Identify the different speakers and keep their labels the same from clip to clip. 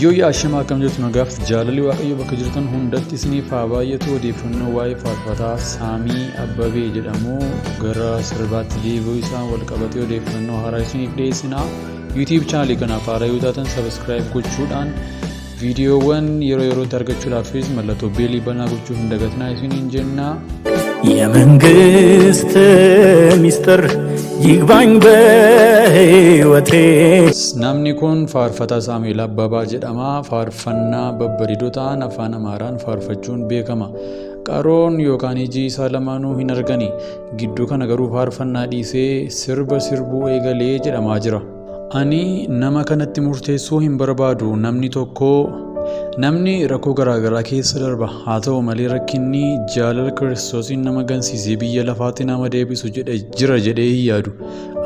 Speaker 1: Yoo yaashimaa akkam jirtu nagaaf jaalalli Waaqayyoo bakka jirtan hundatti isiniif haa baay'atu. Odeeffannoo waa'ee faarfataa Saamii Abbabee jedhamu gara sirbaatti deebi'uu isaan wal qabatee odeeffannoo haaraa isiniif dhiyeessina. YouTube chaanalii kanaaf haaraa yoo taatan subscribe gochuudhaan viidiyoowwan yeroo yerootti argachuudhaafis mallattoo beelii banaa gochuu hin dagatinaa isiniin jenna.
Speaker 2: የመንግስት ሚስጥር ይግባኝ በሕይወቴ።
Speaker 1: Namni kun faarfataa Saamu'eel Abbabaa jedhama. Faarfannaa babbareedoo ta'an afaan Amaaraan faarfachuun beekama. Qaroon yookaan iji isaa lamaanuu hin argani. Gidduu kana garuu faarfannaa dhiisee sirba sirbuu eegalee jedhamaa jira. Ani nama kanatti murteessuu hin barbaadu. Namni tokko namni rakkoo garaagaraa keessa darba. Haa ta'u malee rakkinni jaalala Kiristoosiin nama gansiisee biyya lafaatti nama deebisu jedhe jira jedhee hin yaadu.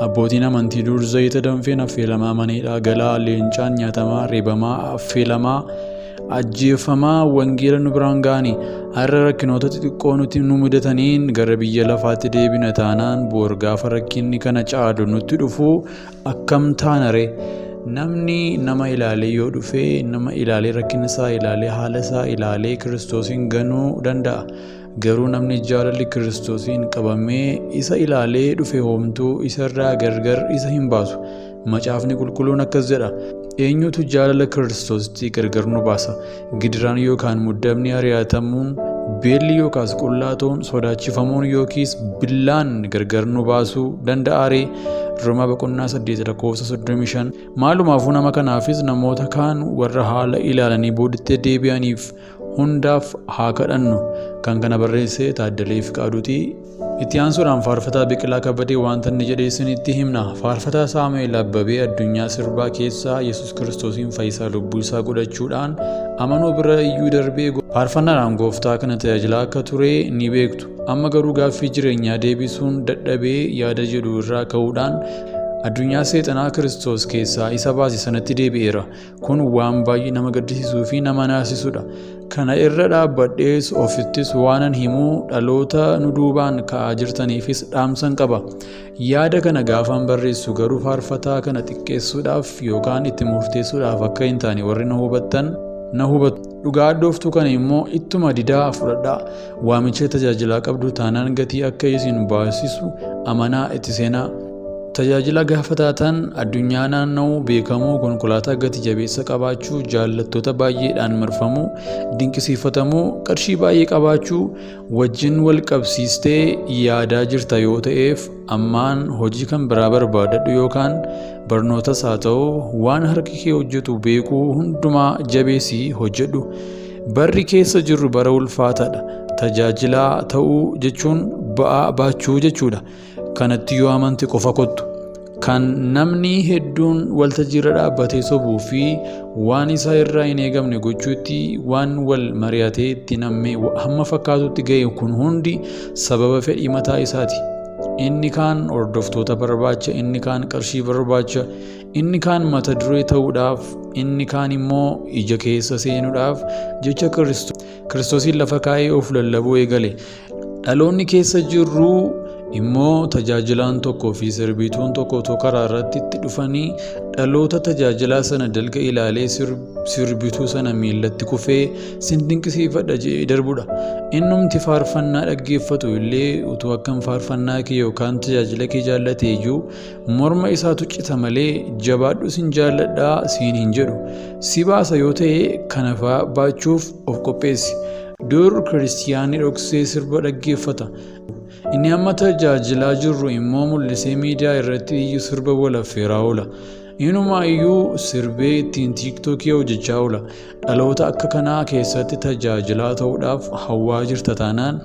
Speaker 1: Abbootiin amantii dur zayita danfeen affeelamaa maneedhaa galaa leencaan nyaatamaa reebamaa affeelamaa ajjeefamaa wangeela nu biraan ga'ani. Har'a rakkinoota xixiqqoo nuti nu mudataniin gara biyya lafaatti deebina taanaan boor gaafa rakkinni kana caalu nutti dhufu akkam taana ree? Namni nama ilaalee yoo dhufe nama ilaalee rakkina isaa ilaalee haala isaa ilaalee Kiristoosiin ganuu danda'a. Garuu namni jaalalli Kiristoosiin qabamee isa ilaalee dhufe homtuu isarraa gargar isa hin baasu. Macaafni qulqulluun akkas jedha. Eenyutu jaalala Kiristoositti gargar nu baasa? Gidiraan yookaan muddamni ari'atamuun, beelli yookaas qullaa ta'uun, sodaachifamuun yookiis billaan gargar nu baasuu danda'a ree? Roomaa boqonnaa 8 lakkoofsa 35. Maalumaafuu nama kanaafis namoota kaan warra haala ilaalanii booditti deebi'aniif hundaaf haa kadhannu. Kan kana barreesse Taaddalee Fiqaaduuti. Itti aansuudhaan faarfataa Biqilaa Kabbadee wanta inni jedhe isinitti himna. Faarfataa Saamu'eel Abbabee addunyaa sirbaa keessaa Yesuus Kiristoosiin fayyisaa lubbuu isaa godhachuudhaan amanuu bira iyyuu darbee faarfannaadhaan gooftaa kana tajaajilaa akka ture ni beektu. Amma garuu gaaffii jireenyaa deebisuun dadhabee yaada jedhu irraa ka'uudhaan addunyaa seexanaa Kiristoos keessaa isa baase sanatti deebi'eera. Kun waan baay'ee nama gaddisiisuu fi nama naasisudha. Kana irra dhaabbadhees ofittis waanan himuu dhaloota nu duubaan ka'aa jirtaniifis dhaamsan qaba. Yaada kana gaafan barreessu garuu faarfataa kana xiqqeessuudhaaf yookaan itti murteessuudhaaf akka hin taane warri na hubattan na hubatu. Dhugaa hadhooftuu kana immoo ittuma didaa fudhadhaa. Waamicha tajaajilaa qabdu taanaan gatii akka isin baasisu amanaa itti seenaa. Tajaajila gaafa taatan addunyaa naanna'uu, beekamuu, konkolaataa gati jabeessa qabaachuu, jaallattoota baay'eedhaan marfamuu, dinqisiifatamuu, qarshii baay'ee qabaachuu wajjin wal qabsiistee yaadaa jirta yoo ta'eef ammaan hojii kan biraa barbaadadhu yookaan barnootas haa ta'u waan harki kee hojjetu beekuu hundumaa jabeessii hojjedhu. Barri keessa jirru bara ulfaataadha. Tajaajilaa ta'uu jechuun ba'aa baachuu jechuudha. Kanatti yoo amante qofa kottu. Kan namni hedduun waltajjiirra dhaabbatee sobuu fi waan isa irraa hin eegamne gochuutti waan wal mari'atee itti nammee hamma fakkaatutti ga'e kun hundi sababa fedhii mataa isaati. Inni kaan hordoftoota barbaacha, inni kaan qarshii barbaacha, inni kaan mata duree ta'uudhaaf, inni kaan immoo ija keessa seenuudhaaf jecha Kiristoosiin lafa kaa'ee of lallabuu eegale. Dhaloonni keessa jirru immoo tajaajilaan tokkoo fi sirbituun tokko otoo karaa irratti itti dhufanii dhaloota tajaajilaa sana dalga ilaalee sirbituu sana miillatti kufee sin dinqisiifadha jedhee darbudha. Innumti faarfannaa dhaggeeffatu illee utuu akkam faarfannaa kee yookaan tajaajila kee jaallate iyyuu morma isaatu cita malee jabaadhu sin jaalladhaa siin hin jedhu. Si baasa yoo ta'e kana fa'aa baachuuf of qopheessi. Dur kiristiyaanni dhoksee sirba dhaggeeffata. Inni amma tajaajilaa jirru immoo mul'isee miidiyaa irratti iyyuu sirba wal affeeraa oola. Inuma iyyuu sirbee ittiin tiiktookii hojjechaa oola. Dhaloota akka kanaa keessatti tajaajilaa ta'uudhaaf hawwaa jirta taanaan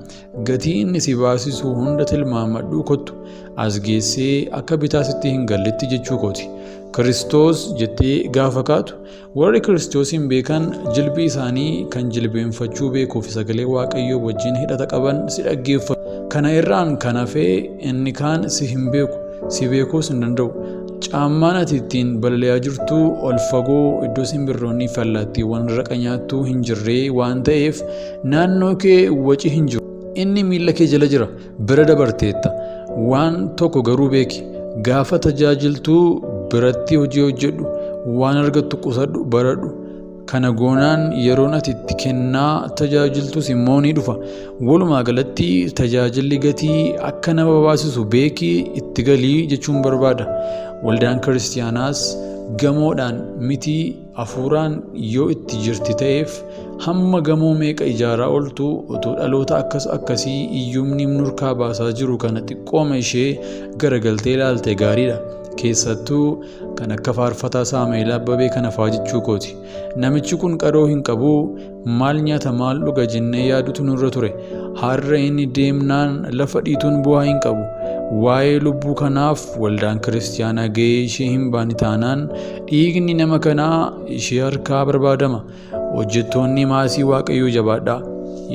Speaker 1: gatii inni si baasisu hunda tilmaamadhuu kottu. As geessee akka bitaa sitti hin galletti jechuu kooti. Kiristoos jettee gaafa kaatu warri Kiristoosiin beekan jilbi isaanii kan jilbeenfachuu beekuuf sagalee Waaqayyoo wajjin hidhata qaban si dhaggeeffatu. Kana irraan kan hafee inni kaan si hin beeku, si beekuus hin danda'u. Caammaan ati ittiin balali'aa jirtu ol fagoo iddoo simbirroonni fi allaattiiwwan raqa nyaattuu hin jirree waan ta'eef naannoo kee waci hin jiru. Inni miilla kee jala jira, bira dabarteetta. Waan tokko garuu beeki. Gaafa tajaajiltuu biratti hojii hojjedhu, waan argattu qusadhu, baradhu. Kana goonaan yeroon ati itti kennaa tajaajiltus immoo ni dhufa. Walumaa galatti tajaajilli gatii akka nama baasisu beekii itti galii jechuun barbaada. Waldaan kiristiyaanaas gamoodhaan mitii hafuuraan yoo itti jirti ta'eef hamma gamoo meeqa ijaaraa ooltu otoo dhaloota akkas akkasii iyyumni nurkaa baasaa jiru kana xiqqooma ishee garagaltee ilaalte gaariidha. Keessattuu kan akka faarfataa Saamu'eel Abbabee kana fa'aa jechuu kooti. Namichi kun qaroo hin qabu, maal nyaata maal dhuga jennee yaadutu nurra ture. Har'a inni deemnaan lafa dhiituun bu'aa hin qabu. Waa'ee lubbuu kanaaf waldaan kiristiyaanaa gahee ishee hin baane taanaan dhiigni nama kanaa ishee harkaa barbaadama. Hojjettoonni maasii Waaqayyoo jabaadhaa.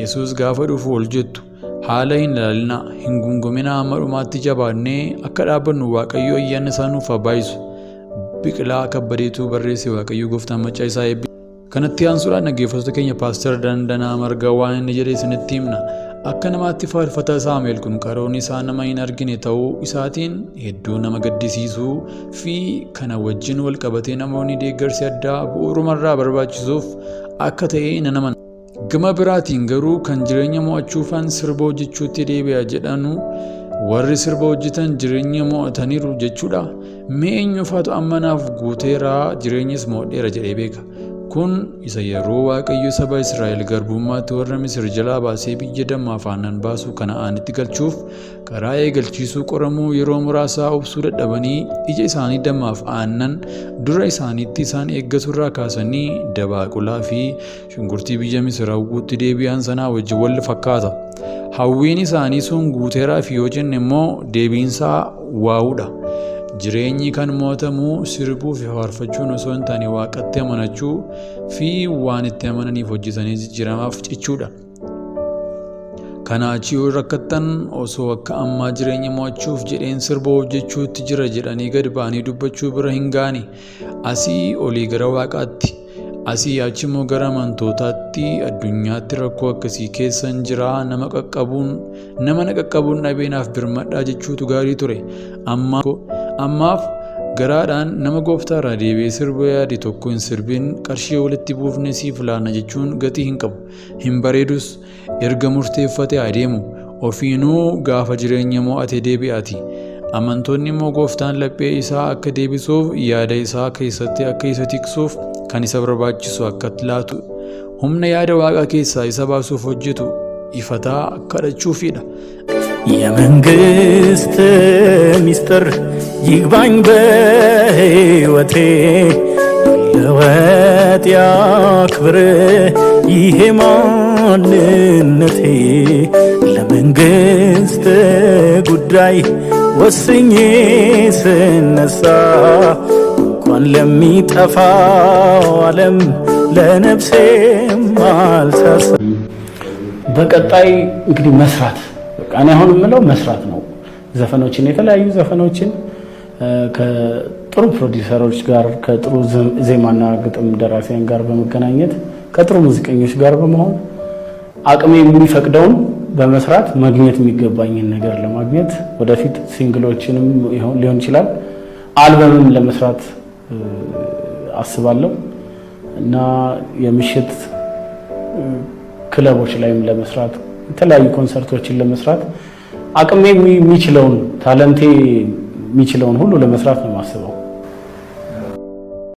Speaker 1: Yesuus gaafa dhufu ol jettu. Haala hin ilaalinaa, hin gunguminaa, hamma dhumaatti jabaannee akka dhaabbannu Waaqayyo ayyaana isaa nuuf haa baay'isu. Biqilaa Kabbadeetu barreesse. Waaqayyo gooftaan maccaa isaa eebbi. Kanatti aansuudhaan dhaggeeffattoota keenya Paaster Dandanaa Margaa waan inni jedhe isinitti himna. Akka namaatti faarfataa Saamu'eel kun qaroon isaa nama hin argine ta'uu isaatiin hedduu nama gaddisiisuu fi kana wajjin wal qabatee namoonni deeggarsi addaa bu'uurumarraa barbaachisuuf akka ta'e nan amana. Gama biraatiin garuu kan jireenya mo'achuufan sirba hojjechuutti deebi'a jedhanu warri sirba hojjetan jireenya mo'ataniiru jechuudha. Mee eenyufaatu amma naaf guuteera, jireenyis mo'adheera jedhee beeka? Kun isa yeroo Waaqayyo saba Israa'el garbummaatti warra Misir jalaa baasee biyya dammaaf aannan baasu Kana'aanitti galchuuf karaa eegalchiisuu qoramuu yeroo muraasaa obsuu dadhabanii ija isaanii dammaaf aannan dura isaaniitti isaan eeggaturraa kaasanii dabaaqulaa fi shunkurtii biyya Misir hawwuutti deebi'an sanaa wajjin wal fakkaata. Hawwiin isaanii sun guuteeraaf yoo jenne immoo deebiinsaa waawudha. Jireenyi kan mo'atamu sirbuu fi faarfachuun osoo hin taane waaqatti amanachuu fi waan itti amananiif hojjetanii jijjiiramaaf cichuudha. Kanaa achi yoo rakkattan osoo akka ammaa jireenya mo'achuuf jedheen sirba hojjechuutti jira jedhanii gad ba'anii dubbachuu bira hin ga'ani. Asii olii gara waaqaatti, asii achi immoo gara amantootaatti addunyaatti rakkoo akkasii keessan jira, nama qaqqabuun nama na qaqqabuun dhabee naaf birmadhaa jechuutu gaarii ture. Ammaaf garaadhaan nama gooftaarraa deebi'ee sirba yaade tokko hin sirbin, qarshii walitti buufne siif laanna jechuun gatii hin qabu. Hin bareedus. Erga murteeffate adeemu. Ofiinuu gaafa jireenya mo'ate deebi'aati. Amantoonni immoo gooftaan laphee isaa akka deebisuuf, yaada isaa keessatti akka isa tiksuuf, kan isa barbaachisu akka laatu, humna yaada waaqaa keessaa isa baasuuf hojjetu ifataa kadhachuufidha.
Speaker 2: የመንግስት ሚስጥር ይግባኝ በሕይወቴ፣ ለወጥ ያክብር ይሄ ማንነቴ። ለመንግስት ጉዳይ ወስኜ ስነሳ እንኳን ለሚጠፋው ዓለም ለነፍሴም አልሳሳ።
Speaker 3: በቀጣይ እንግዲህ መስራት፣ በቃ እኔ አሁን የምለው መስራት ነው። ዘፈኖችን፣ የተለያዩ ዘፈኖችን ከጥሩ ፕሮዲውሰሮች ጋር፣ ከጥሩ ዜማና ግጥም ደራሲያን ጋር በመገናኘት፣ ከጥሩ ሙዚቀኞች ጋር በመሆን፣ አቅሜ የሚፈቅደውን በመስራት ማግኘት የሚገባኝን ነገር ለማግኘት ወደፊት single ኦችንም ሊሆን ይችላል አልበምም ለመስራት አስባለሁ እና የምሽት ክለቦች ላይም ለመስራት፣ የተለያዩ ኮንሰርቶችን ለመስራት፣ አቅሜ የሚችለውን talent ኤ የሚችለውን ሁሉ ለመስራት ነው የማስበው።